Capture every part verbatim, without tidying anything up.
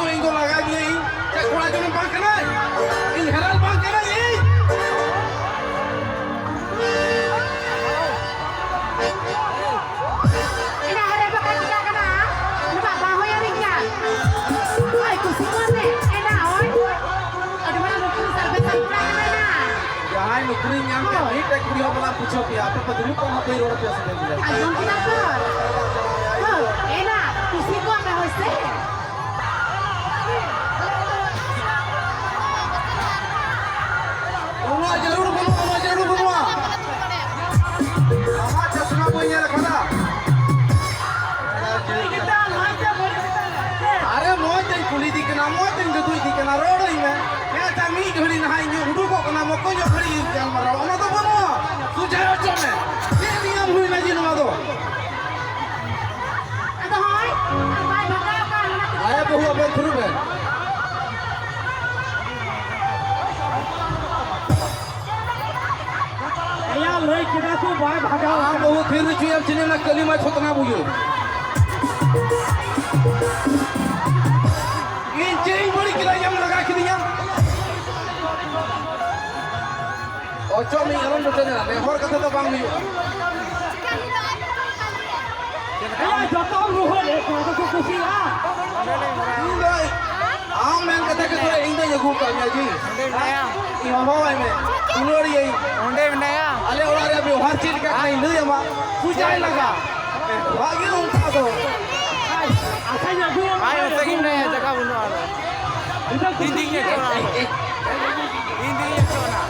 ᱤᱧ ᱫᱚ ᱞᱟᱜᱟ ᱜᱤᱭᱟᱹᱧ᱾ ᱪᱮᱫ ᱠᱚᱲᱟ ᱡᱚᱱᱚᱢ ᱵᱟᱝ ᱠᱟᱱᱟᱭ? ᱤᱧ ᱦᱮᱨᱮᱞ ᱵᱟᱝ ᱠᱟᱱᱟᱧ ᱤᱧ? ᱮᱱᱟ ᱦᱮᱨᱮᱞ ᱵᱟᱠᱷᱟᱱ ᱪᱤᱠᱟ ᱠᱟᱱᱟ? ᱱᱚᱣᱟ ᱵᱟᱝ ᱦᱩᱭ ᱟᱹᱞᱤᱧ ᱠᱟᱱ᱾ ᱳᱭ ᱠᱩᱥᱤ ᱠᱚ ᱢᱮ᱾ ᱮᱱᱟ ᱳᱭ᱾ ᱟᱹᱰᱤ ᱢᱟᱨᱟᱝ ᱱᱩᱠᱩ ᱥᱟᱨᱵᱮᱥᱟᱱ ᱠᱚᱲᱟ ᱠᱟᱱᱟᱭ ᱱᱟ᱾ ᱡᱟᱦᱟᱸᱭ ᱱᱩᱠᱨᱤ ᱧᱟᱢ ᱠᱮᱫ, ᱢᱤᱫᱴᱮᱡ ᱠᱩᱲᱤ ᱦᱚᱯᱚᱱ ᱞᱟᱝ ᱯᱩᱪᱷᱟᱹᱣ ᱯᱮᱭᱟ, ᱟᱯᱮ ᱯᱮ ᱫᱩᱲᱩᱵ ᱠᱚᱜ ᱢᱟ, ᱵᱟᱹᱧ ᱨᱚᱲ ᱟᱯᱮᱭᱟ ᱥᱮ ᱵᱟᱹᱧ ᱨᱚᱲ ᱟᱯᱮᱭᱟ? ᱟᱸᱡᱚᱢ ᱠᱮᱫᱟ ᱯᱮ? ᱦᱳᱭ, ᱮᱱᱟ, ᱠᱩᱥᱤ ᱠᱚᱜ ᱢᱮ, ᱦᱳᱭ ᱥᱮ? ᱱᱚᱣᱟ ᱡᱟᱹᱨᱩᱲ ᱵᱟᱹᱱᱩᱜᱼᱟ, ᱱᱚᱣᱟ ᱡᱟᱹᱨᱩᱲ ᱵᱟᱹᱱᱩᱜᱼᱟ᱾ ᱟᱢᱟᱜ ᱪᱚᱥᱢᱟ ᱵᱟᱹᱧ ᱧᱮᱞ ᱟᱠᱟᱫᱟ᱾ ᱟᱨᱮ, ᱢᱚᱡᱽ ᱛᱮᱧ ᱠᱩᱞᱤ ᱤᱫᱤ ᱠᱟᱱᱟ, ᱢᱚᱡᱽ ᱛᱮᱧ ᱫᱩᱫᱩ ᱤᱫᱤ ᱠᱟᱱᱟ, ᱨᱚᱲ ᱟᱹᱧ ᱢᱮ᱾ ᱦᱮᱸ, ᱟᱪᱪᱷᱟ, ᱢᱤᱫ ᱜᱷᱟᱹᱲᱤ ᱱᱟᱦᱟᱜ ᱤᱧ ᱩᱰᱩᱠᱚᱜ ᱠᱟᱱᱟ, ᱢᱚᱠᱚᱧᱚᱜ ᱜᱷᱟᱹᱲᱤ ᱜᱟᱞᱢᱟᱨᱟᱣ, ᱚᱱᱟ ᱫᱚ ᱵᱟᱹᱱᱩᱜᱼᱟ᱾ ᱥᱩᱡᱷᱟᱹᱣ ᱦᱚᱪᱚ ᱢᱮ, ᱪᱮᱫ ᱱᱤᱭᱚᱢ ᱦᱩᱭᱱᱟ ᱡᱮ ᱱᱚᱣᱟ ᱫᱚ? ᱟᱫᱚ ᱦᱳᱭ, ᱟᱨ ᱵᱟᱭ ᱵᱷᱟᱜᱟᱣ ᱠᱟᱱ, ᱚᱱᱟ ᱠᱷᱟᱹᱛᱤᱨ ᱟᱭᱟ ᱵᱟᱹᱦᱩ ᱟᱵᱮᱱ ᱫᱷᱩᱨᱩ ᱵᱮᱱ᱾ ᱟᱭᱟ ᱞᱟᱹᱭ ᱠᱮᱫᱟ ᱠᱚ ᱵᱟᱭ ᱵᱷᱟᱜᱟᱣ ᱟᱢ ᱠᱟᱱᱟ᱾ ᱵᱟᱹᱦᱩ ᱛᱷᱤᱨ ᱦᱚᱪᱚᱭᱟᱢ, ᱪᱤᱞᱤ ᱚᱱᱟ ᱠᱟᱹᱞᱤ ᱢᱟᱭ ᱛᱷᱚᱛᱱᱟ ᱵᱩᱭᱩ᱾ ᱤᱧ ᱪᱮᱫ ᱤᱧ ᱵᱟᱹᱲᱤᱡ ᱠᱮᱫᱟ, ᱤᱧᱮᱢ ᱞᱟᱜᱟ ᱠᱤᱫᱤᱧᱟ? ᱚᱪᱚᱜ ᱢᱮ, ᱟᱞᱚᱢ ᱡᱚᱴᱮᱫᱟ, ᱱᱮᱦᱚᱨ ᱠᱟᱛᱷᱟ ᱫᱚ ᱵᱟᱝ ᱦᱩᱭᱩᱜᱼᱟ᱾ ᱮᱭ, ᱡᱚᱛᱚ ᱦᱚᱲ ᱨᱩᱣᱟᱹᱲ ᱦᱮᱡ ᱠᱚᱜᱼᱟ, ᱟᱫᱚ ᱠᱚ ᱠᱩᱥᱤᱜᱼᱟ᱾ ᱤᱧ ᱫᱚ, ᱟᱢ ᱢᱮᱱ ᱠᱟᱛᱮ ᱜᱮ ᱛᱚ ᱤᱧ ᱫᱚᱧ ᱟᱹᱜᱩ ᱠᱟᱜ ᱢᱮᱭᱟ ᱡᱤ᱾ ᱚᱸᱰᱮ ᱢᱮᱱᱟᱭᱟ᱾ ᱤᱧ ᱦᱚᱦᱚᱣᱟᱭ ᱢᱮ, ᱫᱩᱞᱟᱹᱲᱤᱭᱟᱹᱧ᱾ ᱚᱸᱰᱮ ᱢᱮᱱᱟᱭᱟ᱾ ᱟᱞᱮ ᱚᱲᱟᱜ ᱨᱮ ᱵᱮᱣᱦᱟᱨ ᱪᱮᱫ ᱞᱮᱠᱟ ᱠᱟᱱᱟ ᱤᱧ ᱞᱟᱹᱭ ᱟᱢᱟ, ᱯᱩᱡᱟᱭ ᱞᱟᱜᱟ᱾ ᱵᱷᱟᱜᱮ ᱱᱚᱝᱠᱟ ᱫᱚ᱾ ᱟᱪᱪᱷᱟᱧ ᱟᱹᱜᱩᱭᱟ᱾ ᱟᱭ ᱥᱟᱺᱜᱤᱧ ᱨᱮ ᱡᱟᱭᱜᱟ ᱵᱟᱹᱱᱩᱜᱼᱟ ᱟᱫᱚ᱾ ᱤᱧ ᱫᱚ ᱤᱧ ᱛᱮᱜᱮᱧ ᱟᱹᱪᱩᱨᱚᱜᱼᱟ᱾ ᱤᱧ ᱛᱮᱜᱮᱧ ᱟᱹᱪᱩᱨᱚᱜᱼᱟ᱾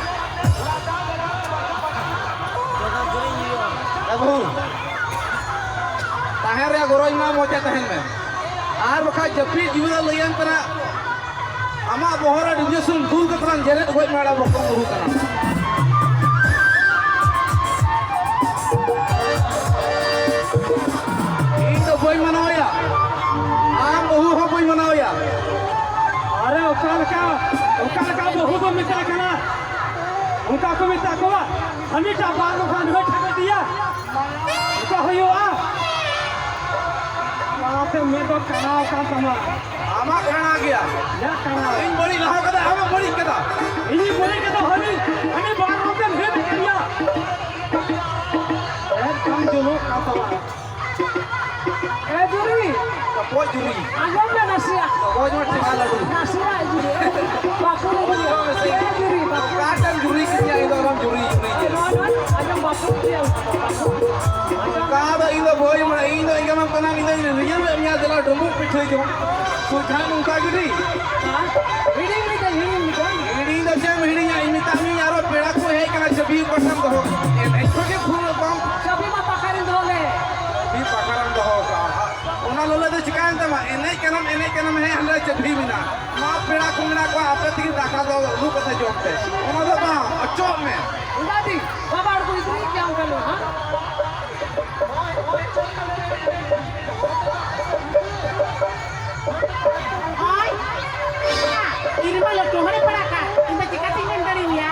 ᱡᱟᱭᱜᱟ ᱠᱤᱨᱤᱧ ᱦᱩᱭᱩᱜᱼᱟ᱾ ᱮ ᱵᱟᱹᱵᱩ, ᱛᱟᱦᱮᱸ ᱨᱮᱭᱟᱜ ᱜᱚᱨᱚᱡᱽ ᱢᱟ ᱢᱚᱡᱽ ᱛᱮ ᱛᱟᱦᱮᱱ ᱢᱮ᱾ ᱟᱨ ᱵᱟᱠᱷᱟᱡ ᱡᱟᱹᱯᱤᱫ ᱡᱤᱣᱤ ᱨᱮ ᱞᱟᱹᱭᱟᱢ ᱠᱟᱱᱟ, ᱟᱢᱟᱜ ᱵᱚᱦᱚᱜ ᱨᱮ ᱰᱤᱵᱟᱹ ᱥᱩᱱ ᱫᱩᱞ ᱠᱟᱛᱮ ᱞᱟᱝ ᱡᱮᱨᱮᱫ ᱜᱚᱡ ᱢᱮ, ᱟᱲᱟᱜ ᱵᱚᱠᱚᱢ ᱵᱟᱹᱦᱩ ᱠᱟᱱᱟ᱾ ᱤᱧ ᱫᱚ ᱵᱟᱹᱧ ᱢᱟᱱᱟᱣᱮᱭᱟ, ᱟᱢ ᱵᱟᱹᱦᱩ ᱦᱚᱸ ᱵᱟᱹᱧ ᱢᱟᱱᱟᱣᱮᱭᱟ᱾ ᱟᱨᱮ, ᱚᱠᱟ ᱞᱮᱠᱟ, ᱚᱠᱟ ᱞᱮᱠᱟ ᱵᱟᱹᱦᱩ ᱫᱚ ᱢᱮᱛᱟᱭ ᱠᱟᱱᱟ? ᱚᱱᱠᱟ ᱠᱚ ᱢᱮᱛᱟ ᱠᱚᱣᱟ, ᱦᱟᱹᱱᱤᱴᱟᱜ ᱵᱟᱝ ᱠᱷᱟᱱ ᱱᱩᱭ ᱴᱷᱮᱱ ᱤᱫᱤᱭᱟ᱾ ᱚᱱᱠᱟ ᱦᱩᱭᱩᱜᱼᱟ᱾ ᱚᱱᱟᱛᱮ ᱢᱮᱫ ᱫᱚ ᱠᱟᱬᱟᱣ ᱟᱠᱟᱱ ᱛᱟᱢᱟ᱾ ᱟᱢ ᱟᱢᱟᱜ ᱠᱟᱬᱟ ᱜᱮᱭᱟ᱾ ᱤᱧᱟᱹᱜ ᱠᱟᱬᱟ᱾ ᱤᱧ ᱵᱟᱹᱲᱤᱡ ᱞᱟᱦᱟ ᱠᱟᱫᱟ, ᱟᱢᱮᱢ ᱵᱟᱹᱲᱤᱡ ᱠᱟᱫᱟ᱾ ᱤᱧᱤᱧ ᱵᱟᱹᱲᱤᱡ ᱠᱟᱫᱟ, ᱦᱟᱹᱱᱤ, ᱦᱟᱹᱱᱤ ᱵᱟᱨ ᱦᱚᱲ ᱛᱮᱢ ᱦᱮᱡ ᱠᱟᱱ ᱜᱮᱭᱟ᱾ ᱮᱠᱫᱚᱢ ᱡᱩᱞᱩᱜ ᱠᱟᱱ ᱛᱟᱢᱟ᱾ ᱮ ᱡᱩᱨᱤ᱾ ᱚᱠᱚᱭ ᱡᱩᱨᱤ? ᱟᱸᱡᱚᱢ ᱢᱮ ᱱᱟᱥᱮᱭᱟᱜ᱾ ᱚᱠᱚᱭ ᱡᱩᱨᱤ? ᱴᱷᱤᱠ ᱟᱞᱚ ᱫᱩᱲᱩᱵ᱾ ᱱᱟᱥᱮᱭᱟᱜ ᱡᱩᱨᱤ᱾ ᱵᱟᱠᱚ ᱡᱩᱨᱤ᱾ ᱮ ᱡᱩᱨᱤ, ᱵᱟᱠᱚ᱾ ᱚᱠᱟᱴᱟᱜ ᱡᱩᱨᱤ ᱠᱮᱫᱮᱭᱟ? ᱤᱧ ᱫᱚ ᱟᱞᱚᱢ ᱡᱩᱨᱤ, ᱡᱩᱨᱤ ᱠᱮᱫᱮᱭᱟ᱾ ᱱᱚᱜᱼᱚᱭ, ᱱᱚᱜᱼᱚᱭ, ᱟᱸᱡᱚᱢ ᱵᱟᱠᱚ ᱡᱩᱨᱤ᱾ ᱚᱱᱠᱟ ᱫᱚ ᱤᱧ ᱫᱚ ᱵᱟᱹᱧ ᱵᱟᱲᱟᱭᱟ᱾ ᱤᱧ ᱫᱚ ᱮᱸᱜᱟᱢᱟᱢ ᱠᱟᱱᱟ, ᱤᱧ ᱫᱚ ᱨᱤᱡᱟᱹᱣ ᱮᱫ ᱢᱮᱭᱟ, ᱫᱮᱞᱟ ᱰᱩᱸᱵᱩᱜ ᱯᱤᱴᱷᱟᱹ ᱡᱚᱢ᱾ ᱥᱚᱡᱷᱟ ᱱᱚᱝᱠᱟ ᱜᱤᱰᱤ᱾ ᱦᱮᱸ? ᱦᱤᱲᱤᱧ ᱞᱮᱫᱟᱹᱧ, ᱦᱤᱲᱤᱧ ᱞᱮᱫᱟᱹᱧ᱾ ᱦᱤᱲᱤᱧ ᱫᱚ ᱪᱮᱫ ᱮᱢ ᱦᱤᱲᱤᱧᱟ? ᱤᱧ ᱢᱮᱛᱟᱜ ᱢᱤᱭᱟᱹᱧ ᱟᱨᱚ ᱯᱮᱲᱟ ᱠᱚ ᱦᱮᱡ ᱠᱟᱱᱟ, ᱪᱟᱹᱵᱤ ᱚᱠᱟ ᱥᱮᱫ ᱮᱢ ᱫᱚᱦᱚ ᱠᱟᱜᱼᱟ? ᱮᱱᱮᱡ ᱠᱚᱜᱮ ᱯᱷᱩᱞ ᱵᱟᱢ ᱪᱟᱹᱵᱤ ᱢᱟ ᱯᱟᱠᱟ ᱨᱤᱧ ᱫᱚᱦᱚ ᱞᱮᱫ᱾ ᱪᱟᱹᱵᱤ ᱯᱟᱠᱟ ᱨᱮᱢ ᱫᱚᱦᱚ ᱠᱟᱜᱼᱟ᱾ ᱚᱱᱟ ᱞᱚᱞᱚ ᱫᱚ ᱪᱤᱠᱟᱹᱭᱮᱱ ᱛᱟᱢᱟ? ᱮᱱᱮᱡ ᱠᱟᱱᱟᱢ, ᱮᱱᱮᱡ ᱠᱟᱱᱟᱢ, ᱦᱮᱸ, ᱦᱟᱸᱰᱮ ᱪᱟᱹᱵᱤ ᱢᱮᱱᱟᱜᱼᱟ᱾ ᱢᱟ ᱯᱮᱲᱟ ᱠᱚ ᱢᱮᱱᱟᱜ ᱠᱚᱣᱟ, ᱟᱯᱮ ᱛᱮᱜᱮ ᱫᱟᱠᱟ ᱫᱚ ᱞᱩ ᱠᱟᱛᱮ ᱡᱚᱢ ᱯᱮ᱾ ᱚᱱᱟ ᱫᱚ ᱵᱟᱝ, ᱚᱪᱚᱜ ᱢᱮ᱾ ᱚᱱᱟ ᱫᱤ, ᱵᱟᱵᱟ ᱦᱚᱲ ᱠᱚ ᱤᱫᱤᱭᱮᱫ ᱯᱮᱭᱟ ᱚᱱᱠᱟ ᱫᱚ, ᱦᱮᱸ? ᱦᱳᱭ᱾ ᱤᱧ ᱢᱟ ᱞᱟᱹᱴᱩ ᱦᱚᱲᱮ ᱯᱟᱲᱟᱜ ᱠᱟᱱ, ᱤᱧ ᱫᱚ ᱪᱤᱠᱟᱹᱛᱤᱧ ᱢᱮᱱ ᱫᱟᱲᱮᱣᱟᱭᱟ?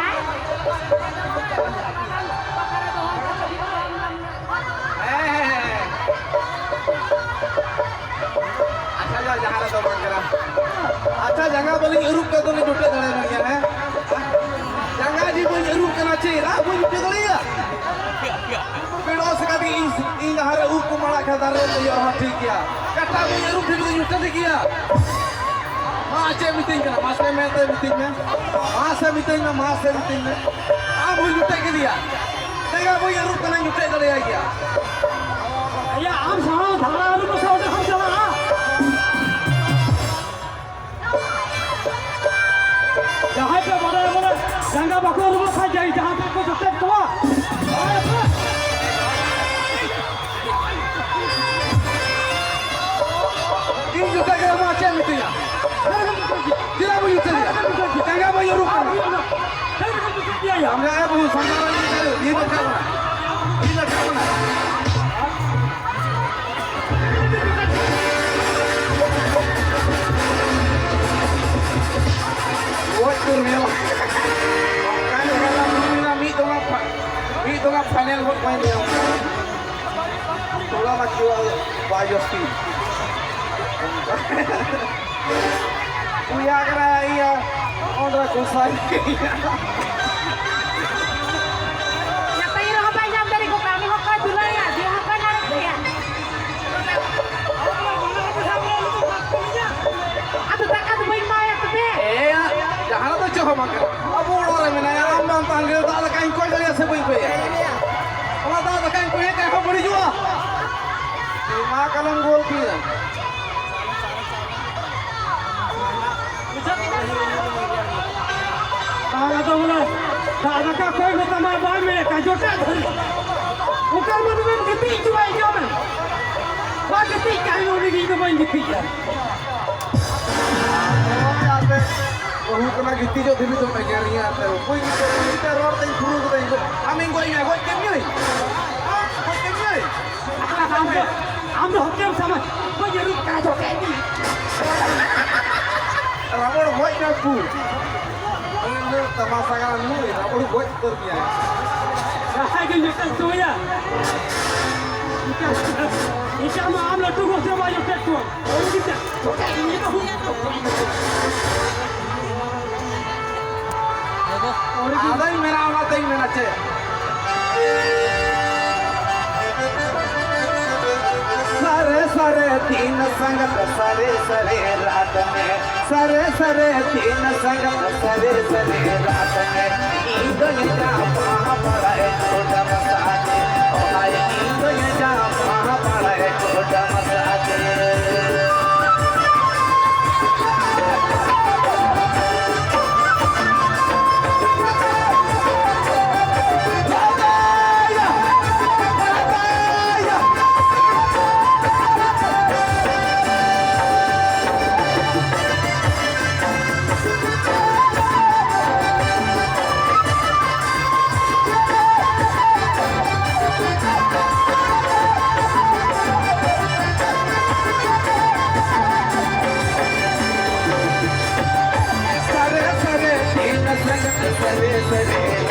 ᱦᱮᱸ, ᱦᱮᱸ, ᱦᱮᱸ᱾ ᱟᱪᱪᱷᱟ, ᱡᱟ, ᱡᱟᱦᱟᱸ ᱨᱮᱫᱚ ᱵᱟᱝ ᱠᱟᱱᱟ᱾ ᱟᱪᱪᱷᱟ, ᱡᱟᱸᱜᱟ ᱵᱟᱹᱞᱤᱧ ᱟᱹᱨᱩᱵ ᱠᱟᱜ ᱫᱚᱞᱤᱧ ᱡᱚᱴᱮᱫ ᱫᱟᱲᱮᱭᱟᱵᱮᱱ ᱜᱮᱭᱟ, ᱦᱮᱸ? ᱡᱟᱸᱜᱟ ᱜᱮ ᱵᱟᱹᱧ ᱟᱹᱨᱩᱵ ᱠᱟᱱᱟ, ᱪᱮᱫ ᱨᱟᱜ ᱵᱟᱹᱧ ᱡᱚᱴᱮᱫ ᱫᱟᱲᱮᱭᱟᱜᱼᱟ? ᱯᱮᱲᱚᱜ ᱥᱮ ᱠᱟᱹᱴᱤᱡ ᱤᱧ, ᱤᱧ ᱞᱟᱦᱟᱨᱮ ᱩᱵ ᱠᱚ ᱢᱟᱲᱟᱜ ᱠᱷᱟᱱ ᱫᱟᱨᱮ ᱨᱮ ᱫᱮᱡᱚᱜ ᱨᱮᱦᱚᱸ ᱴᱷᱤᱠ ᱜᱮᱭᱟ᱾ ᱠᱟᱴᱟ ᱵᱟᱹᱧ ᱟᱹᱨᱩᱵ ᱴᱷᱤᱠ ᱫᱚᱧ ᱡᱚᱴᱮᱫ ᱜᱮᱭᱟ᱾ ᱢᱟ ᱪᱮᱫ ᱢᱤᱛᱟᱹᱧ ᱠᱟᱱᱟ? ᱢᱟᱥᱮ ᱢᱮᱱᱛᱮ ᱢᱤᱛᱟᱹᱧ ᱢᱮ᱾ ᱢᱟᱥᱮ ᱢᱤᱛᱟᱹᱧ ᱢᱮ, ᱢᱟᱥᱮ ᱢᱤᱛᱟᱹᱧ ᱢᱮ᱾ ᱟᱢ ᱦᱚᱸᱧ ᱡᱚᱴᱮᱫ ᱠᱮᱫᱮᱭᱟ᱾ ᱡᱟᱸᱜᱟ ᱵᱟᱹᱧ ᱟᱹᱨᱩᱵ ᱠᱟᱱᱟ, ᱡᱚᱴᱮᱫ ᱫᱟᱲᱮᱭᱟᱭ ᱜᱮᱭᱟ᱾ ᱮᱭᱟ, ᱟᱢ ᱥᱟᱶ ᱫᱷᱟᱨᱟ ᱟᱹᱨᱩᱵ ᱠᱟᱛᱮ ᱚᱸᱰᱮ ᱠᱷᱚᱱ ᱪᱟᱞᱟᱜᱼᱟ᱾ ᱡᱟᱦᱟᱸᱭ ᱯᱮ ᱵᱟᱲᱟᱭᱟ ᱵᱚᱞᱮ ᱡᱟᱸᱜᱟ ᱵᱟᱠᱚ ᱟᱹᱨᱩᱵᱚᱜ ᱠᱷᱟᱡ ᱡᱟᱦᱟᱸᱭ ᱯᱮ ᱠᱚ ᱡᱚᱴᱮᱫ ᱠᱚᱣᱟ᱾ ᱤᱧ ᱡᱚᱴᱮᱫ ᱠᱮᱫᱟ, ᱢᱟ ᱪᱮᱫ ᱮᱢ ᱢᱤᱛᱟᱹᱧᱟ? ᱪᱮᱫᱟᱜ ᱵᱟᱹᱧ ᱡᱚᱴᱮᱫ ᱠᱮᱫᱟ? ᱡᱟᱸᱜᱟ ᱵᱟᱹᱧ ᱟᱹᱨᱩᱵ ᱠᱟᱱᱟ᱾ ᱡᱟᱸᱜᱟ ᱵᱟᱹᱧ ᱟᱹᱨᱩᱵ ᱠᱟᱱᱟ᱾ ᱤᱧ ᱫᱚ ᱪᱮᱫ ᱠᱟᱱᱟ? ᱤᱧ ᱫᱚ ᱪᱮᱫ ᱠᱟᱱᱟ? ᱜᱚᱡ ᱩᱛᱟᱹᱨ ᱢᱮᱭᱟ᱾ ᱚᱱᱠᱟᱱ ᱡᱟᱭᱜᱟ ᱨᱮ ᱢᱤᱫ ᱫᱚ ᱢᱤᱫ ᱫᱚ ᱯᱷᱟᱭᱱᱮᱞ ᱜᱚᱫ ᱠᱚᱣᱟᱧ ᱞᱟᱹᱭᱟᱢ ᱠᱟᱱᱟ᱾ ᱛᱷᱚᱲᱟ ᱢᱟ ᱠᱮᱣᱟ ᱵᱟᱭ ᱡᱟᱹᱥᱛᱤ᱾ ᱩᱭᱟ ᱠᱟᱱᱟ ᱤᱭᱟᱹ ᱚᱸᱰᱮ ᱠᱚᱥᱟᱭ᱾ ᱱᱟᱯᱟᱭ ᱨᱮᱦᱚᱸ ᱵᱟᱭ ᱧᱟᱢ ᱫᱟᱲᱮ ᱠᱚ ᱠᱟᱹᱢᱤ ᱦᱚᱸ ᱠᱚ ᱫᱩᱞᱟᱹᱲᱟ, ᱡᱤᱣᱤ ᱦᱚᱸ ᱠᱚ ᱱᱟᱨᱚᱠ ᱜᱮᱭᱟ᱾ ᱟᱫᱚ ᱫᱟᱠᱟ ᱫᱚ ᱵᱟᱹᱧ ᱮᱢᱟᱭᱟ ᱛᱚᱵᱮ? ᱮᱭᱟ, ᱡᱟᱦᱟᱸ ᱫᱚ ᱪᱮᱫ ᱦᱚᱸ ᱵᱟᱝ ᱠᱟᱱᱟ᱾ ᱟᱵᱚ ᱚᱲᱟᱜ ᱨᱮ ᱢᱮᱱᱟᱭᱟ, ᱟᱢ ᱵᱟᱢ ᱛᱟᱦᱮᱱ ᱨᱮ ᱫᱟᱜ ᱫᱟᱠᱟᱧ ᱠᱚᱭ ᱫᱟᱲᱮᱭᱟᱜᱼᱟ ᱥᱮ ᱵᱟᱹᱧ ᱠᱚᱭᱟ? ᱚᱱᱟ ᱫᱟᱜ ᱫᱟᱠᱟᱧ ᱠᱚᱭᱮᱫ ᱠᱷᱟᱱ ᱦᱚᱸ ᱵᱟᱹᱲᱤᱡᱚᱜᱼᱟ᱾ ᱢᱟ ᱠᱟᱞᱚᱢ ᱜᱳᱞ ᱠᱤᱭᱟᱹᱧ᱾ ᱟᱨ ᱟᱫᱚ ᱵᱚᱞᱮ ᱫᱟᱜ ᱫᱟᱠᱟ ᱠᱚᱭ ᱢᱮᱛᱟᱢᱟ ᱵᱟᱭ ᱢᱮ, ᱠᱟᱡᱚ ᱴᱟᱜ ᱫᱷᱟᱹᱨᱤᱡ᱾ ᱚᱠᱟ ᱢᱟ ᱫᱚᱢᱮᱢ ᱜᱤᱛᱤᱡ ᱦᱚᱪᱚᱣᱟᱭ ᱜᱮᱭᱟ ᱢᱮ᱾ ᱵᱟᱭ ᱜᱤᱛᱤᱡ ᱠᱟᱱ ᱩᱱᱤ ᱤᱧ ᱫᱚ ᱵᱟᱹᱧ ᱜᱤᱛᱤᱡ ᱠᱟᱱ᱾ ᱦᱳᱭ, ᱟᱯᱮ ᱵᱟᱹᱦᱩ ᱠᱟᱱᱟ, ᱜᱤᱛᱤᱡᱚᱜ ᱫᱷᱟᱹᱵᱤᱡ ᱫᱚᱢ ᱮᱜᱮᱨᱤᱧᱟ, ᱟᱯᱮ ᱚᱠᱚᱭ ᱜᱤᱛᱤᱡ ᱨᱚᱲ ᱛᱮᱧ ᱯᱩᱨᱟᱹᱣ ᱠᱟᱫᱟ ᱤᱧ ᱫᱚ᱾ ᱟᱢᱤᱧ ᱜᱚᱡ ᱢᱮᱭᱟ, ᱜᱚᱡ ᱠᱮᱫ ᱢᱤᱭᱟᱹᱧ᱾ ᱜᱚᱡ ᱠᱮᱫ ᱢᱤᱭᱟᱹᱧ᱾ ᱟᱢ ᱫᱚ, ᱟᱢ ᱫᱚ ᱦᱚᱠᱮᱢ ᱥᱟᱢᱟ, ᱵᱟᱹᱧ ᱟᱹᱨᱩᱵ ᱠᱟᱜ ᱫᱚ ᱠᱮᱫ ᱢᱮ᱾ ᱨᱟᱵᱚᱲ ᱜᱚᱡ ᱠᱟᱜ ᱠᱚ᱾ ᱩᱱᱟᱹᱜ ᱛᱟᱢᱟᱥᱟ ᱠᱟᱱᱟ ᱱᱩᱭ, ᱨᱟᱵᱚᱲ ᱜᱚᱡ ᱩᱛᱟᱹᱨ ᱢᱮᱭᱟᱭ᱾ ᱡᱟᱦᱟᱸᱭ ᱜᱮ ᱢᱤᱫᱴᱟᱝ ᱛᱩᱭᱟ᱾ ᱤᱠᱟ, ᱤᱠᱟ ᱢᱟ ᱟᱢ ᱞᱟᱹᱴᱩ ᱜᱚ ᱥᱮ ᱵᱟᱭ ᱡᱚᱴᱮᱫ ᱠᱚᱣᱟ᱾ ᱟᱫᱚᱧ ᱢᱮᱱᱟ, ᱚᱱᱟᱛᱮᱧ ᱢᱮᱱᱟ ᱪᱮᱫ? ᱥᱟᱨᱮ ᱥᱟᱨᱮ ᱫᱤᱱ ᱥᱟᱸᱜᱟᱛ, ᱥᱟᱨᱮ ᱥᱟᱨᱮ ᱨᱟᱛ ᱢᱮ, ᱥᱟᱨᱮ ᱥᱟᱨᱮ ᱫᱤᱱ ᱥᱟᱸᱜᱟᱛ, ᱥᱟᱨᱮ ᱥᱟᱨᱮ ᱨᱟᱛ ᱢᱮ, ᱤᱧ ᱫᱚᱧ ᱡᱟᱢᱟ ᱵᱟᱲᱟᱭ ᱜᱚᱰᱟ ᱢᱟᱥᱟ ᱛᱮ, ᱚ ᱦᱟᱭ, ᱤᱧ ᱫᱚᱧ ᱡᱟᱢᱟ ᱵᱟᱲᱟᱭ ᱜᱚᱰᱟ ᱢᱟᱥᱟ ᱛᱮ᱾ ᱥᱟᱨᱮ ᱥᱟᱨᱮ ᱫᱤᱱ ᱥᱟᱸᱜᱟᱛ, ᱥᱟᱨᱮ ᱥᱟᱨᱮ